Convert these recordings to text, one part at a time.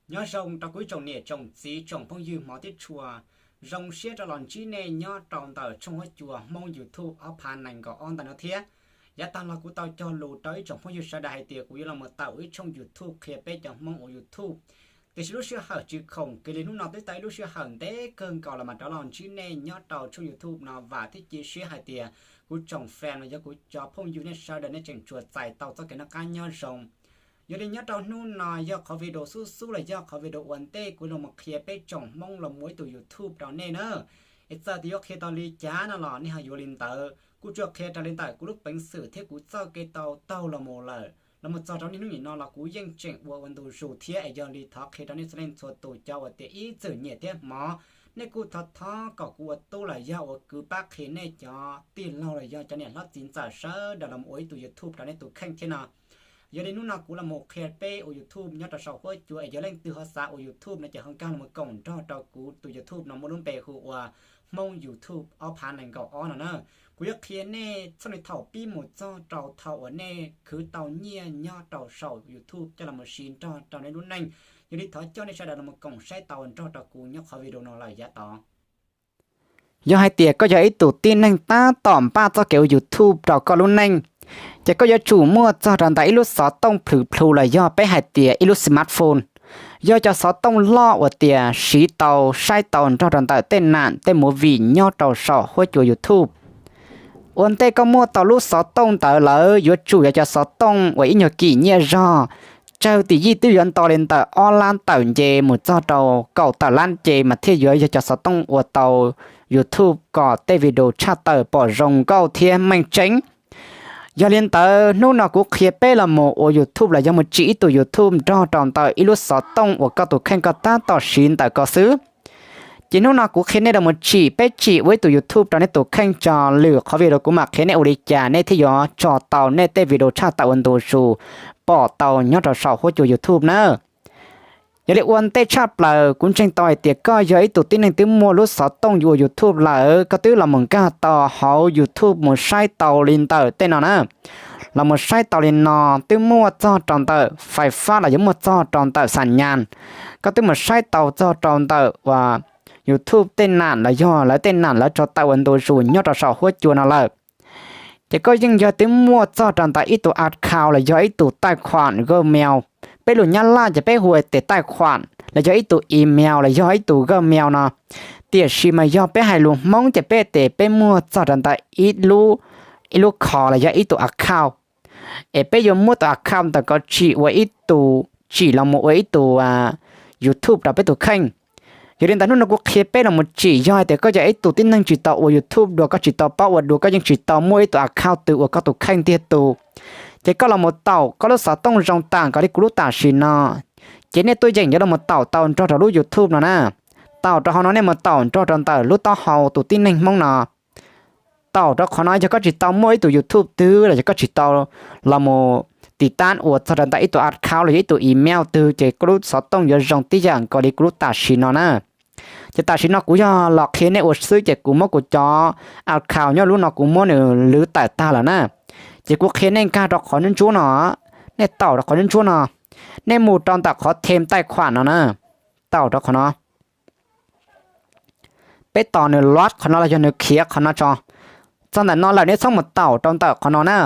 Nyob zoo rau kuv ib tsoom niam tsoom txiv tsoom phooj ywg hmov thiab tshua, zoo siab rov los ntsib nej nyob rau ntawm tshooj huab cua Hmoob YouTube ob phav nees nkaum ob ntawm no thiab. Yav tag los kuv tau cog lus rau ib tsoom phooj ywg sawv daws hais tias kuv yuav los mus tawm ua ib tshooj YouTube qhia peb cov Hmoob ua YouTube. Tiam sis lub sij hawm tsis khoom kiag li, hnub no twb tau ib lub sij hawm ntev kawg nkaus los mas rov los ntsib nej nyob rau tshooj YouTube no. Vam thiab cia siab hais tias kuv tsoom fan los yog kuv cov phooj ywg nej sawv daws nej tseem tsuas txais tau txoj kev noj qab nyob zoo. Yog li nyob rau hnub no yog qhov video xub xub los yog qhov video ua ntej kuv los mus qhia peb tsoom Hmoob los mus ib tug YouTube rau nej na. Es txawm tias yuav qhia tau li cas no los nej ho yuav li ntawd, kuv tsuas qhia raws li ntawm kuv lub peev xwm thiab kuv txoj kev tau taug los mus lawm los mus txog rau niaj hnub nim no los kuv yeej tseem ua ua ntu zus thiab. Es yog li thov qhia rau nej txhua leej txhua tus cov uas tias ib txwm nyiam thiab hmov, nej kuj thov thov kom kuv ua tub los yog ua kwv pab qhia nej cov tij laug los yog cov niam hlob txiv ntxawm sawv daws los mus ua ib tug YouTube rau nej tus kheej thiab no. Yog li hnub no kuv los mus qhia peb ua YouTube nyob rau saum huab cua, es yog leej twg ho xav ua YouTube no ces ho nkag los mus koom nrog rau kuv tus YouTube no muaj lub npe hu ua Hmoob YouTube ob phav nees nkaum ob no na. Kuv yuav qhia nej txoj li thaum pib mus txog rau thaum uas nej khwv tau nyiaj nyob rau saum YouTube coj los mus siv nrog rau nej lub neej. Yog li thov coj nej sawv daws los mus koom saib tau nrog rau kuv nyob qhov video no lawm yav tod. Yog hais tias koj yog ib tug tib neeg tab tom npaj txoj kev ua YouTube rau koj lub neej, ces koj yuav tsum muaj txog rau ntawm ib lub xov tooj plhws plhu los yog peb hais tias ib lub smartphone. Yog cov xov tooj loj uas tias siv tau saib tau nrog rau ntawm tej nam tej movie nyob rau saum huab cua YouTube. Ua ntej koj muaj tau lub xov tooj ntawd lawm yuav tsum yog cov xov tooj uas ib nyuag kim nyiaj zog, tsawg tim yij twb yuav nto li ntawm ob lab tawm nce mus txog rau kaum tawm lab nce mas thiaj yuav yog cov xov tooj ua tau YouTube kom tej video tshaj tawm pom zoo nkauj thiab meej tseeb. Yog li ntawd hnub no kuv qhia peb los mus ua YouTube los yog mus tsim ib tug YouTube nrog rau ntawm ib lub xov tooj uas koj tus kheej koj tab tom siv ntawm ko xwb. Ces hnub no kuv qhia nej los mus tsim, peb tsim ua ib tug YouTube rau nej tus kheej tso, lwm qhov video kuv mam qhia nej ua li cas nej thiaj yuav tso tau nej tej video tshaj tawm ua ntu zus pom tau nyob rau saum huab cua YouTube na. Yog li ua ntej tshaj plaws kuv ntseeg tau hais tias koj yog ib tug tib neeg twb muaj lub xov tooj yuav ua YouTube lawm, koj twb los mus nkag tau hauv YouTube mus saib tau li ntawm tej no na. Los mus saib tau li no, twb muaj txog rau ntawm fais fab los yog muaj txog rau ntawm xam nyas, koj twb mus saib tau txog rau ntawm uas YouTube tej nam los yog lawv tej nam lawv tso tawm ua ntu zus nyob rau saum huab cua no lawm. Ces koj yeej yog twb muaj txog rau ntawm ib tug account los yog ib tug taij khuam Gmail. Peb lus Nyab Laj ces peb hu tias taij khuam los yog ib tug email los yog ib tug Gmail no. Tiam sis mas yog peb hais lus Hmoob ces peb tias peb muaj txog rau ntawm ib lub, ib lub kho los yog ib tug account. Es peb yuav muab tus account ntawm ko tsim ua ib tug, tsim los mus ua ib tug YouTube rau peb tus kheej. Yog li ntawd hnub no kuv qhia peb los mus tsim, yog hais tias koj yog ib tug tib neeg tsis tau ua YouTube dua, koj tsis tau paub ua dua, koj yeej tsis tau muaj ib tug account twg ua koj tus kheej tiag tus, ces koj los mus taum koj lub xov tooj zoo tam nkaus li kuv lub tam sim no, ces nej tuaj yeem yuav los mus taum tau nrog rau lub YouTube no na. Taum rau qhov no, nej mus taum nrog rau ntawm lub taub hau tus tib neeg Hmoob no. Taum rau qhov no, yog koj tsis tau muaj ib tug YouTube twg los yog koj tsis tau los mus tiv tab ua txog rau ntawm ib tug account los yog ib tug email twg ces koj lub xov tooj yuav zoo tib yam nkaus li kuv lub tam sim no na. Ces tam sim no kuv yog los qhia nej ua xwb ces kuv muab kuv cov account nyob lub no kuv muab nws lwv tawm tag lawm na. Ces kuv qhia nej nkag rau qhov ntsuab ntsuab no, nej taum rau qhov ntsuab ntsuab no, nej mus rau ntawm qhov thêm tài khoản no na, taum rau qhov no. Peb tos nws load qhov no los yog nws khiav qhov no tso. Txog ntawm no lawm nej txhob mus taum rau ntawm qhov no na.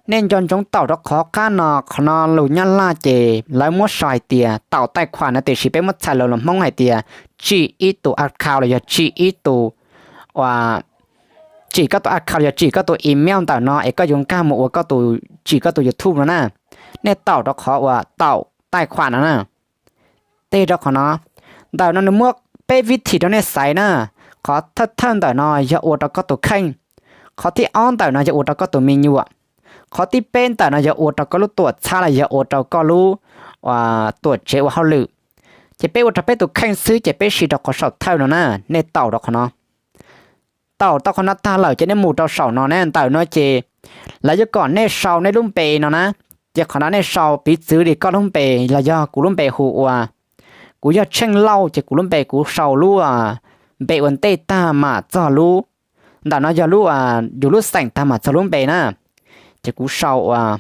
Nej nco ntsoov taum rau qhov qab no, qhov no lus Nyab Laj ces lawv muab sau hais tias tạo tài khoản no, tiam sis peb muab txhais lus lus Hmoob hais tias tsim ib tug account los yog tsim ib tug, tsim koj tus account los yog tsim koj tus email ntawm no es koj yuav nkag mus ua koj tus, tsim koj tus YouTube no na. Nej taum rau qhov uas tạo tài khoản no na. Teg rau qhov no. Ntawm no nws muab peb vib thim rau nej xaiv na. Qhov thawj thawj ntawm no yog ua rau koj tus kheej. Qhov thib ob ntawm no yog ua rau koj tus me nyuam. Qhov thib peb ntawm no yog ua rau koj lub tuam txhab los yog ua rau koj lub tuam tsev ua hauj lwm. Ces peb ua rau peb tus kheej xwb ces peb siv rau qhov saum thawj no na, nej taum rau qhov no. Taum tau qhov no tag lawm ces nej mus rau saum no ne, ntawm no ces lawv yuav kom nej sau nej lub npe no na. Ces qhov no nej sau piv txwv li koj lub npe los yog kuv lub npe hu ua, kuv yog Tsheej Lauj ces kuv lub npe kuv sau lub npe ua ntej tag mam txog lub, ntawm no yog lub, yus lub xeem tag mam txog lub npe na. Ces kuv sau ua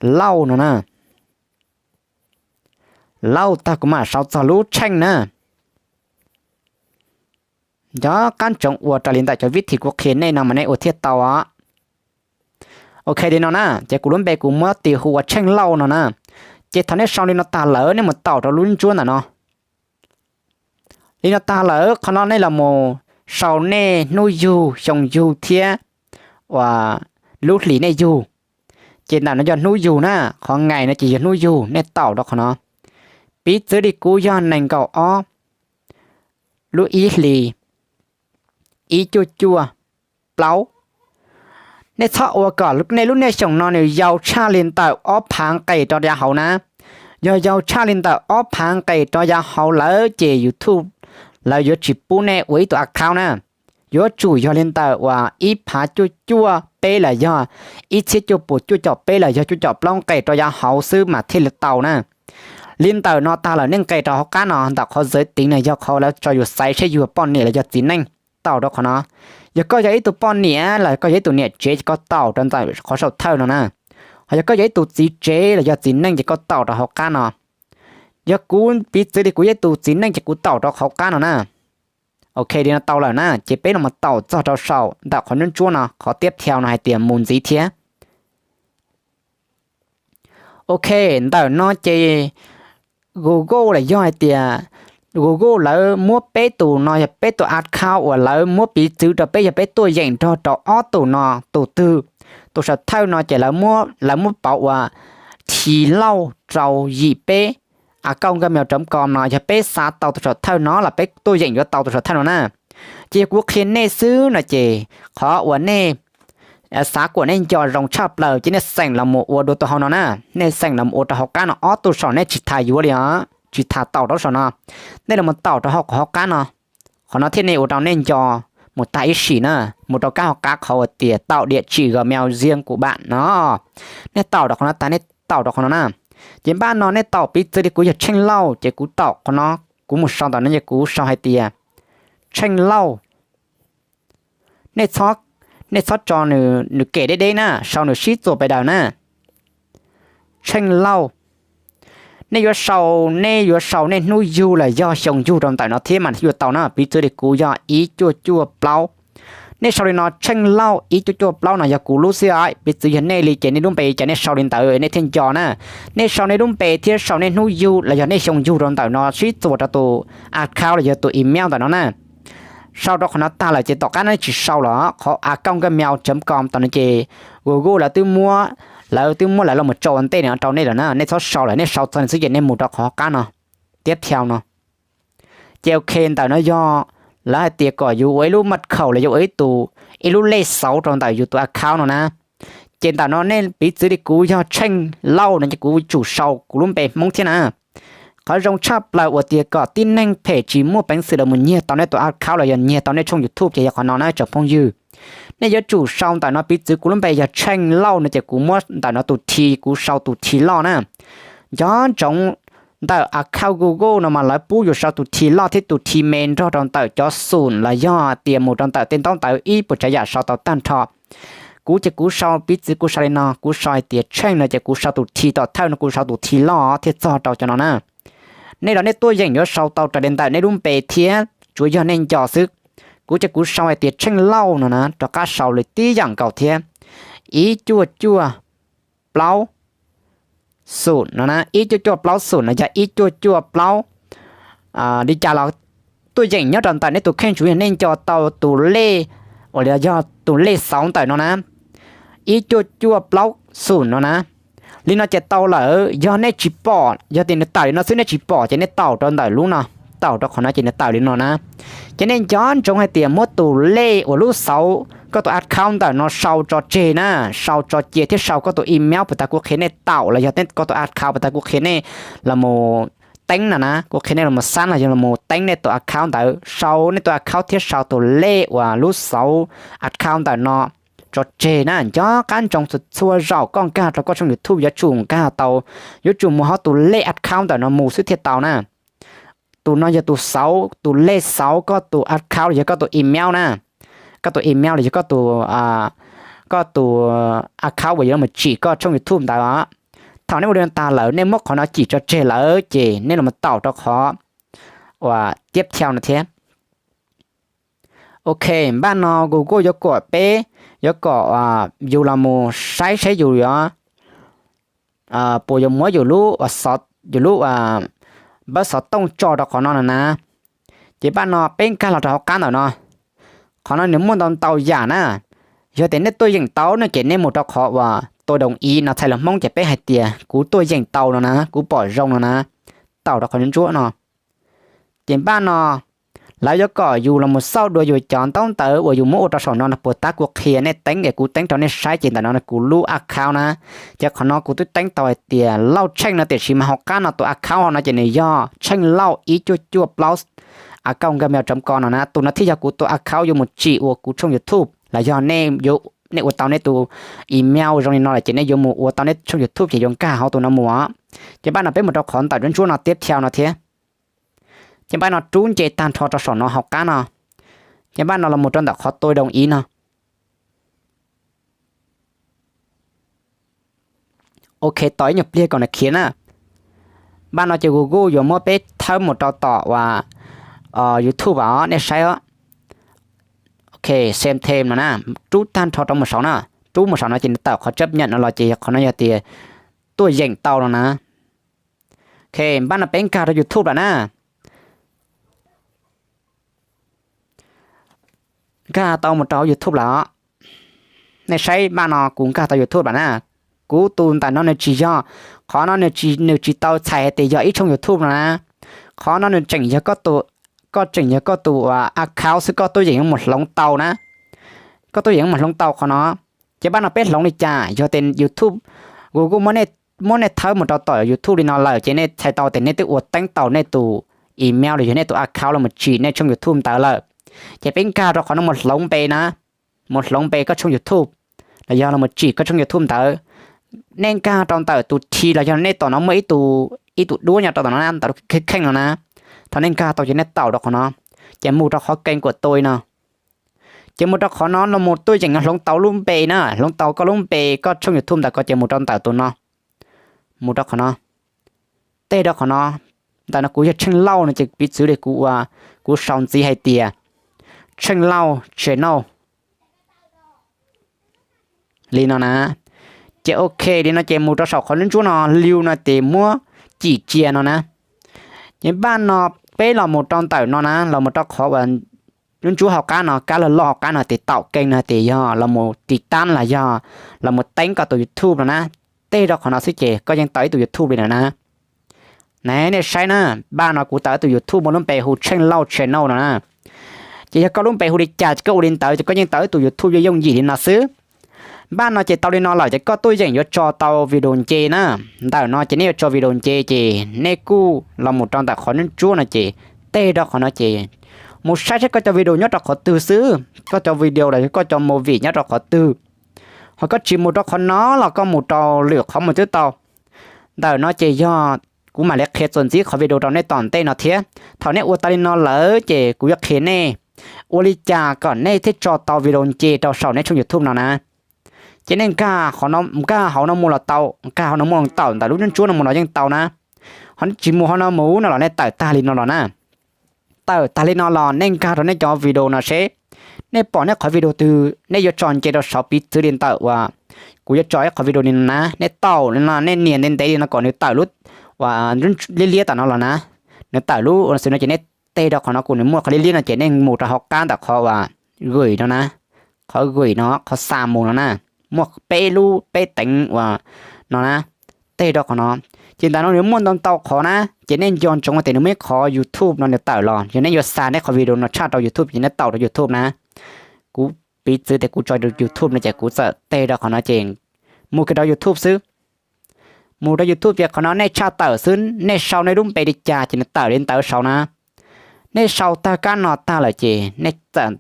Lauj no na. Lauj, tag kuv mam sau txog lub Tsheej na. Nco qab ntsoov ua raws li ntawm cov vib thim kuv qhia nej no mas nej ua thiaj tau os. Ok, li no na, ces kuv lub npe kuv muab tis hu ua Tsheej Lauj no na. Ces thaum nej sau li no tag lawm nej mus taum rau lub ntsuab ntawm no. Li no tag lawm qhov no nej los mus sau nej hnub yug xyoo yug thiab uas lub hlis nej yug. Ces ntawm no yog hnub yug na, qhov ngày no ces yog hnub yug, nej taum rau qhov no. Piv txwv li kuv yog nees nkaum ob lub ib hlis ib cuaj cuaj plaub. Nej txhob ua kom nej lub niaj xyoos no nws yau tshaj li ntawm ob phav nqes rov yav hauv na. Yog yau tshaj li ntawm ob phav nqes rov yav hauv lawm ces YouTube lawv yuav tsis pub nej ua ib tug account na. Yuav tsum yog li ntawm uas ib phav cuaj cuaj peb los yog ib txhiab cuaj puas cuaj caum peb los yog cuaj caum plaub nqes rov yav hauv xwb mas thiaj li tau na. Li ntawm no tag lawm nej nqes rau hauv qab no, ntawm qhov giới tính no yog qhov lawv tso yus xaiv seb yus yog poj niam los yog txiv neej. Taum rau qhov no. Yog koj yog ib tug poj niam los koj yog ib tug niam tsev ces koj taum rau ntawm qhov saum thawj no na. Ho yog koj yog ib tug txiv tsev los yog txiv neej ces koj taum rau hauv qab no. Yog kuv piv txwv li kuv yog ib tug txiv neej ces kuv taum rau hauv qab no na. Ok, li no tau lawm na, ces peb los mus taum txog rau saum ntawm qhov ntsuab ntsuab no, qhov tiếp theo no hais tias mus ntxiv thiab. Ok, ntawm no ces Google los yog hais tias Google lawv muab peb tus no yog peb tus account uas lawv muab piv txwv rau peb yog peb tuaj yeem nrog rau ob tus no, tus twg, tus saum thawj no ces lawv muab pauv ua Thi Lauj rau yim peb, account nkaj me cov com no yog peb xav tau tus saum thawj no los peb tuaj yeem yuav tau tus saum thawj no na. Ces yog kuv qhia nej xwb no ces qhov uas nej xav kom nej nco zoo tshaj plaws ces nej xeem los mus ua dua tus hauv no na. Nej xeem los mus ua rau hauv qab no, ob tug saum nej tsis tas yuav li os, tsis tas taum rau saum no. Nej los mus taum rau hauv qhov hauv qab no, qhov no thiaj nej ua rau nej nco mus tag ib sim na, mus rau kab hauv qab qhov uas tias tạo địa chỉ Gmail riêng của bạn no. Nej taum rau qhov no tas nej taum rau qhov no na. Ces npaj no nej taum piv txwv li kuv yog Tsheej Lauj ces kuv taum qhov no, kuv mus sau ntawm no ces kuv sau hais tias Tsheej Lauj. Nej txhob tso nws kem deb deb na, sau nws sib txuas pais daws na. Tsheej Lauj. Nej yuav sau, nej yuav sau nej hnub yug los yog xyoo yug rau ntawm no thiab mas yuav tau na, piv txwv li kuv yog ib cuaj cuaj plaub. Nej sau li no, Tsheej Lauj ib cuaj cuaj plaub no yog kuv lub xwb, piv txwv yog nej li ces nej lub npe ces nej sau li ntawd nej thiaj nco na. Nej sau nej lub npe thiab sau nej hnub yug los yog nej xyoo yug rau ntawm no sib txuas rau tus account los yog tus email ntawm no na. Sau rau qhov no tag lawm ces tom qab no nej tsis sau lawm, qhov account Gmail chấm com tom no ces Google lawv twb muab, lawv twb muab lawv los mus tso ua ntej no rau nej lawm na, nej txhob sau lawm, nej sau txog xwb ces nej mus rau qhov qab no, tiếp theo no. Ces ok, ntawm no yog lawv hais tias kom yus ua ib lub mật khẩu los yog ua ib tus, ib lub lej xauv rau ntawm yus tus account no na. Ces ntawm no nej piv txwv li kuv yog Tsheej Lauj no ces kuv tsum sau kuv lub npe Hmoob thiab na. Qhov zoo tshaj plaws uas tias kom tib neeg phem tsis muaj peev xwm los mus nyiag tau nej tus account los yog nyiag tau nej tshooj YouTube ces yog qhov no na tsoom phooj ywg. Nej yuav tsum sau ntawm no, piv txwv kuv lub npe yog Tsheej Lauj no ces kuv muab ntawm no tus thi, kuv sau tus thi loj na. Nco ntsoov, ntawm account Google no mas lawv pub yus sau tus thi loj thiab tus thi me nrog rau ntawm cov xum los yog tias mus rau ntawm tej ntaub ntawv ib puas tsav yam sau tau tag nrho. Kuv ces kuv sau, piv txwv kuv sau li no, kuv sau hais tias Tsheej no ces kuv sau tus thi tom thawj no, kuv sau tus thi loj thiaj txog rau cov no na. Nej los nej tuaj yeem yuav sau tau raws li ntawm nej lub npe thiab tsuav yog nej nco xwb. Kuv ces kuv sau hais tias Tsheej Lauj no na, rov qab sau li tib yam nkaus thiab. Ib cuaj cuaj plaub xum no na, ib cuaj cuaj plaub xum no yog ib cuaj cuaj plaub. Li cas los tuaj yeem nyob rau ntawm nej tus kheej tsuav yog nej nco tau tus lej uas yog tus lej xauv ntawm no na, ib cuaj cuaj plaub xum no na. Li no ces tau lawm, yog nej tsis pom, yog tias nws tawm li no xwb nej tsis pom ces nej taum rau ntawm lub no, taum rau qhov no ces nws tawm li no na. Ces nej nco ntsoov hais tias muab tus lej uas lub xauv koj tus account ntawm no sau tso tseg na, sau tso cia thiab sau koj tus email puas tas kuv qhia nej taum los yog koj tus account puas tas kuv qhia nej los mus teeb no na, kuv qhia nej los mus xab los yog los mus teeb nej tus account ntawd, sau nej tus account thiab sau tus lej uas lub xauv account ntawm no tso tseg na. Nco qab ntsoov txhua zaus koj nkag rau koj tshooj YouTube yuav tsum nkag tau, yuav tsum mus hauv tus lej account ntawm no mus xwb thiaj tau na. Tus no yog tus xauv, tus lej xauv koj tus account los yog koj tus email na, koj tus email los yog koj tus, koj tus account uas yuav mus tsim koj tshooj YouTube ntawd. Thaum nej ua li no tag lawm, nej muab qhov no cim tso tseg lawm ces nej los taum rau qhov uas tiab thau no thiab. Ok, npaj no Google yuav kom peb, yuav kom yus los mus saib saib yus yuav puas yuav muab yus lub, yus lub npawb xov tooj tso rau qhov no na na. Ces npaj no peb nkag los rau hauv qab ntawm no. Qhov no nws muaj ntau ntau yam na. Yog tias nej tuaj yeem tau no ces nej mus rau qhov uas tôi đồng ý no, txhais lus Hmoob ces peb hais tias kuv tuaj yeem tau no na, kuv pom zoo no na. Taum rau qhov ntsuab no. Ces npaj no lawv yuav kom yus los mus xauj dua yus cov ntaub ntawv uas yus muab ua rau saum no no puas tab, kuv qhia nej teeb es kuv teeb rau nej saib ces ntawm no kuv lub account na. Ces qhov no kuv twb teeb tau hais tias Lauj Tsheej no, tiam sis mas hauv qab no tus account no ces nws yog Tsheej Lauj ib cuaj cuaj plaub a còng gmail chấm com no na. Tus no thiaj yog kuv tus account yuav mus tsim ua kuv tshooj YouTube los yog nej ua tau nej tus email zoo li no lawm ces nej yuav mus ua tau nej tshooj YouTube ces yuav nkag hauv tus no mus. Ces npaj no peb mus rau qhov ntawm ntsuab ntsuab no tiếp theo no thiab. Ces npaj no rub nce tag nrho rau saum no hauv qab no. Ces npaj no los mus rau ntawm qhov tôi đồng ý no. Ok, tos ib nyuag pliag kom nws khiav na. Npaj no ces Google yuav muab peb thawb mus rau tom uas YouTube os, nej saib os. Ok, xem thêm no na, rub tag nrho rau mus saud na. Rub mus saum no ces nws tawm qhov chấp nhận no los ces qhov no yog tias tuaj yeem tau no na. Ok, npaj no peb nkag rau YouTube lawm na. Nkag tau mus rau hauv YouTube lawm. Nej saib npaj no kuv nkag tau YouTube lawm na. Kuv tus ntawm no nws tsis yog, qhov no nws tsis tau txhais hais tias yog ib tshooj YouTube no na. Qhov no nws tseem yog koj tus, koj tseem yog koj tus account xwb, koj tuaj yeem yuav mus hloov tau na. Koj tuaj yeem yuav mus hloov tau qhov no. Ces npaj no peb hloov li cas? Yog tias YouTube, Google muab nej thawb mus rau tom YouTube li no lawm ces nej txhais tau tias nej twb ua teeb tau nej tus email los yog nej tus account los mus tsim nej tshooj YouTube ntawd lawm. Ces peb nkag rau qhov no mus hloov npe na, mus hloov npe koj tshooj YouTube los yog los mus tsim koj tshooj YouTube ntawd. Nej nkag rau ntawm tus thi los yog nej tom no muaj ib tug duab nyob rau tom no ntawm lub kheej no na. Thaum nej nkag tau ces nej taum rau qhov no, ces mus rau qhov kênh của tôi no. Ces mus rau qhov no los mus tuaj yeem hloov tau lub npe na, hloov tau koj lub npe koj tshooj YouTube ntawm ko ces mus rau ntawm tus no, mus rau qhov no, tej rau qhov no. Ntawm no kuv yog Tsheej Lauj no ces piv txwv li kuv ua, kuv sau ntxiv hais tias Tsheej Lauj channel li no na. Ces ok li no ces mus rau saum qhov ntsuab no liu no ces muab cim cia no na. Ces npaj no peb los mus rau ntawm no na, los mus rau qhov uas ntsuab hauv qab no, kab loj loj hauv qab no ces taum kênh no ces yog los mus tiv tab los yog los mus teeb koj tus YouTube no na. Tej rau qhov no xwb ces koj yeej tau ib tug YouTube li no na. Nej saib na, npaj no kuv tau ib tug YouTube muaj lub npe hu Tsheej Lauj channel no na. Ces yog koj lub npe hu li cas ces koj ua li ntawd ces koj yeej tau ib tug YouTube yooj yooj yim li no xwb. Npaj no ces tau li no lawm ces koj tuaj yeem yuav tso tau video nce na. Ntawm no ces nej yuav tso video nce ces nej kuj los mus rau ntawm qhov ntsuab no ces tej rau qhov no ces mus saib saib koj cov video nyob rau qhov twg xwb, koj cov video los yog koj cov movie nyob rau qhov twg. Ho koj tsis mus rau qhov no los koj mus rau lwm qhov mus twb tau. Ntawm no ces yog kuv mam li qhia txuas ntxiv qhov video rau nej tom ntej no thiab. Thaum nej ua tau li no lawm ces kuv yuav qhia nej ua li cas kom nej thiaj tso tau video nce rau saum nej tshooj YouTube no na. Ces nej nkag hauv no mus los tau, nkag hauv no mus tawm ntawm lub ntsuab no mus los yeej tau na. Ho nej tsis mus hauv no mus no los nej tawm tag li no los na. Tawm tag li no los nej nkag rau nej cov video no seb nej pom nej qhov video twg nej yuav tso nce rau saud, piv txwv li ntawm uas kuv yuav tso ib qhov video li no na, nej taum li no nej nias ntev ntev li no kom nws tawm lub uas liab liab tom no los na. Nws tawm lub xwb no ces nej tej rau qhov no kuj nws muaj qhov liab liab no ces nej mus rau hauv qab ntawm qhov uas gửi no na, qhov gửi no, qhov xa mus no na, muaj peb lub peb teev uas no na. Tej rau qhov no, ces ntawm no nws muaj ntau ntau qhov na. Ces nej nco ntsoov tias nws muaj ib qhov YouTube no nws tawm los, yog nej yuav xa nej qhov video no tshaj rau YouTube ces nej taum rau YouTube na. Kuv piv txwv tias kuv tso YouTube no ces kuv txawm tej rau qhov no ces mus kiag rau YouTube xwb. Mus rau YouTube ces qhov no nej tshaj tawm xwb, nej sau nej lub npe li cas ces nws tawm li ntawd saud na. Nej sau tag kab no tag lawm ces nej txawm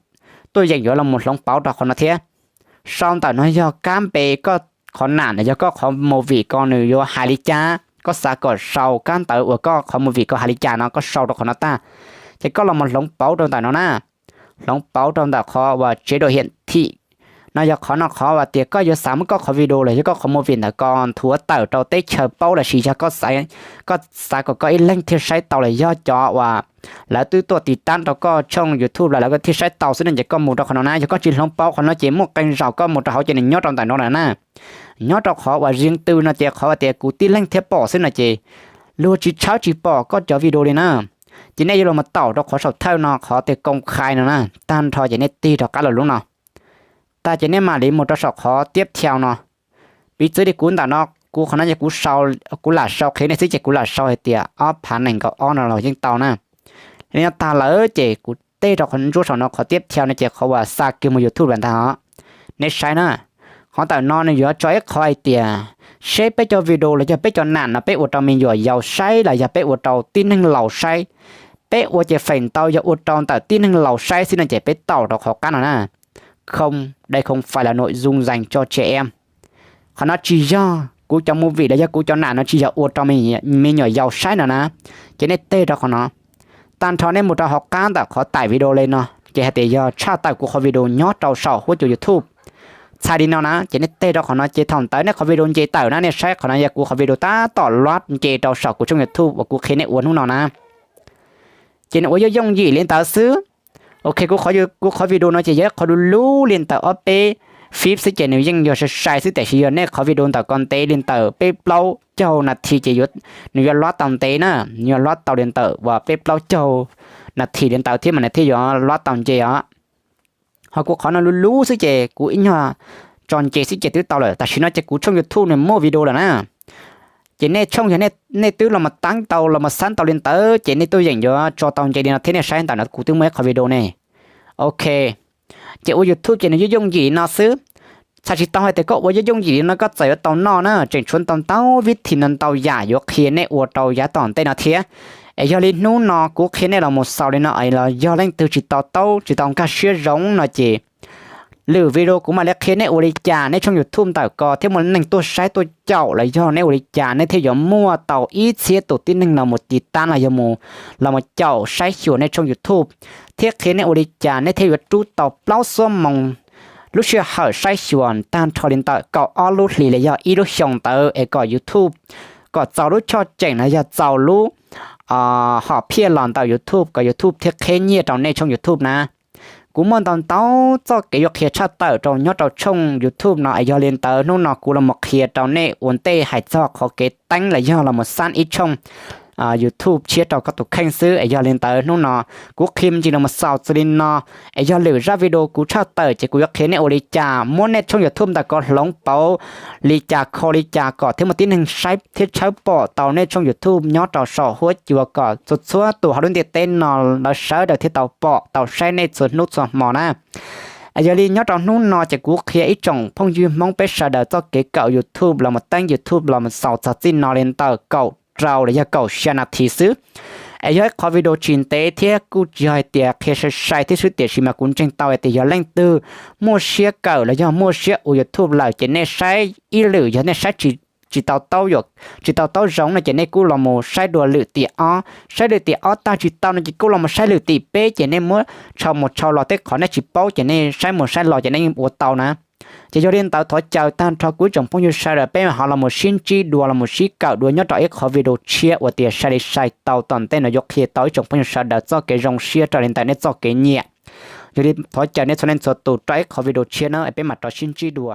tuaj yeem yuav los mus hloov pauv rau qhov no thiab. Sau ntawm no yog kab npe koj qhov nam, yog koj qhov movie ko nws yuav hais li cas, koj xav kom sau kab ntawv uas koj qhov movie ko hais li cas no koj sau rau qhov no tag. Ces koj los mus hloov pauv rau ntawm no na, hloov pauv rau ntawm qhov uas chế độ hiển thị. no yog qhov no qhov uas tias koj yuav xav muab koj qhov video los yog koj qhov movie ntawm ko nthuav tawm rau teb chaws paub los sis yog koj xav, koj xav kom koj ib leeg thiaj saib tau los yog cov uas lawv twb tuaj tiv tab rau koj tshooj YouTube lawm lawv thiaj saib tau xwb no ces koj mus rau qhov no na. Yog koj tsis hloov pauv qhov no ces muaj qee zaus koj mus rau hauv ces nws nyob rau ntawm no lawm na. Nyob rau qhov uas riêng tư no ces qhov uas tias kuv tib leeg thiaj pom xwb no ces luag tsis tshawb tsis pom koj cov video li na. Ces nej yuav los taum rau qhov saum thawj no qhov tias công khai no na, tag nrho ces nej tig rov qab los lub no. Tag ces nej mam li mus rau saum qhov tiếp theo no. Piv txwv li kuv ntawm no, kuv qhov no ces kuv lam sau qhia nej xwb ces kuv lam sau hais tias ob phav nees nkaum ob no los yeej tau na. Li no tag lawm ces kuv tig rau qhov ntsuab saum no qhov tiếp theo no ces qhov uas xa kiag mus YouTube lawm ntag os. Nej saib na, qhov ntawm no nws yuav tso ib qhov hais tias seb peb cov video los yog peb cov nam no peb ua rau me nyuam yaus saib los yog peb ua rau tib neeg laus saib. Peb ua ces feem ntau yog ua rau ntawm tib neeg laus saib xwb no ces peb taum rau qhov qab no na, không, đây không phải là nội dung dành cho trẻ em. Qhov no tsis yog kuv cov movie los yog kuv cov nam no tsis yog ua rau me nyuam yaus saib no na. Ces nej tig rau qhov no, tag nrho nej mus rau hauv qab ntawm qhov tải video li no ces hais tias yog tshaj tawm kuv qhov video nyob rau saum huab cua YouTube. Txhais li no na ces nej tig rau qhov no ces thaum ntawd nej qhov video nce tawm na, nej saib qhov no yog kuv qhov video tab tom luab nce rau saum kuv tshooj YouTube uas kuv qhia nej ua hnub no na. Ces nws ua yooj yooj yim li ntawd xwb. Ok, kuv qhov video no ces yog ib qhov du lug li ntawm ob peb phib xwb ces nws yeej yog sai sai xwb, tiam sis yog nej qhov video ntawm ko ntev li ntawm peb plaub caug nas this ces nws yuav luab tau ntev na, nws yuav luab tau li ntawm uas peb plaub caug nas this li ntawd thiab mas nws thiaj yuav luab tau nce os. Ho kuv qhov no lub lub xwb ces kuv ib nyuag tso nce xwb ces twb tau lawm. Tam sim no ces kuv tshooj YouTube nws muaj video lawm na. Ces nej tshooj yog nej twb los mus tab tau los mus xab tau li ntawd ces nej tuaj yeem yuav tso tau nce li no thiab nej saib ntawm no kuv twb muaj ib qhov video ne. Ok, ces ua YouTube ces nws yooj yooj yim no xwb. Txhais tsis tau hais tias koj ua yooj yooj yim li no koj txawm yuav tau noj na, tseem tshuav ntau ntau vib this ntau ntau yam yuav qhia nej ua rau yav tom ntej no thiab. Es yog li hnub no kuv qhia nej los mus xaus li no es los yog leej twg tsis tau taub tsis tau nkag siab zoo no ces lwm video kuv mam li qhia nej ua li cas nej tshooj YouTube ntawm ko thiaj muaj neeg tuaj saib tuaj caum los yog nej ua li cas nej thiaj yuav muaj tau ib txhiab tus tib neeg los mus tiv tab los yog los mus caum saib xyuas nej tshooj YouTube, thiab qhia nej ua li cas nej thiaj yuav rub tau plaub xuab moos lub sij hawm saib xyuas tag nrho li ntawm kaum ob lub hlis los yog ib lub xyoo ntawd es kom YouTube kom txaus lub choj cheem los yog txaus lub hom phiaj los ntawm YouTube kom YouTube thiaj qheb nyiaj rau nej tshooj YouTube na. Kuv muaj ntau ntau txoj kev yuav qhia tshaj tawm rau nyob rau tshooj YouTube no es yog li ntawd hnub no kuv los mus qhia rau nej ua ntej hais txog qhov kev teeb los yog los mus xab ib tshooj YouTube tshiab rau koj tus kheej xwb. Es yog li ntawd hnub no kuv qhia me ntsis los mus xaus txog li no. Es yog lwm zaj video kuv tshaj tawm ces kuv yuav qhia nej ua li cas muab nej tshooj YouTube ntawm ko hloov pauv li cas kho li cas kom thiaj muaj tib neeg saib thiab tshawb pom tau nej tshooj YouTube nyob rau saum huab cua kom txhua txhua tus hauv lub ntiaj teb no lawv sawv daws thiaj tau pom tau saib nej txhua hnub txhua hmo na. Es yog li nyob rau hnub no ces kuv qhia ib tsoom phooj ywg Hmoob peb sawv daws txoj kev kawm YouTube los mus teeb YouTube los mus xaus txog txij no li ntawm kaum rau los yog kaum xya nas this xwb. Es yog ib qhov video tsis ntev thiab kuj tsis yog hais tias qhia sai sai thiab xwb, tiam sis mas kuv ntseeg tau hais tias yog leej twg muaj siab kawm los yog muaj siab ua YouTube lawm ces nej saib ib lwm, yog nej saib tsis tau taub, tsis tau taub zoo no ces nej kuj los mus saib dua lwm tim ob, saib lwm tim ob tag tsis tau no ces kuj los mus saib lwm tim peb ces nej muab tshau mus tshau los tej qhov nej tsis paub ces nej saib mus saib los ces nej yeej ua tau na. Ces yog li ntawd thov caw tag nrho kuv ib tsoom phooj ywg sawv daws peb ho los mus sib ntsib dua los mus sib kawm dua nyob rau ib qhov video tshiab uas tias sai li sai tau tom ntej no yuav qhia tau ib tsoom phooj ywg sawv daws txoj kev zoo siab raws li ntawm nej txoj kev nyiam. Yog li thov caw nej txhua leej txhua tus rau ib qhov video tshiab na es peb mam rov sib ntsib dua.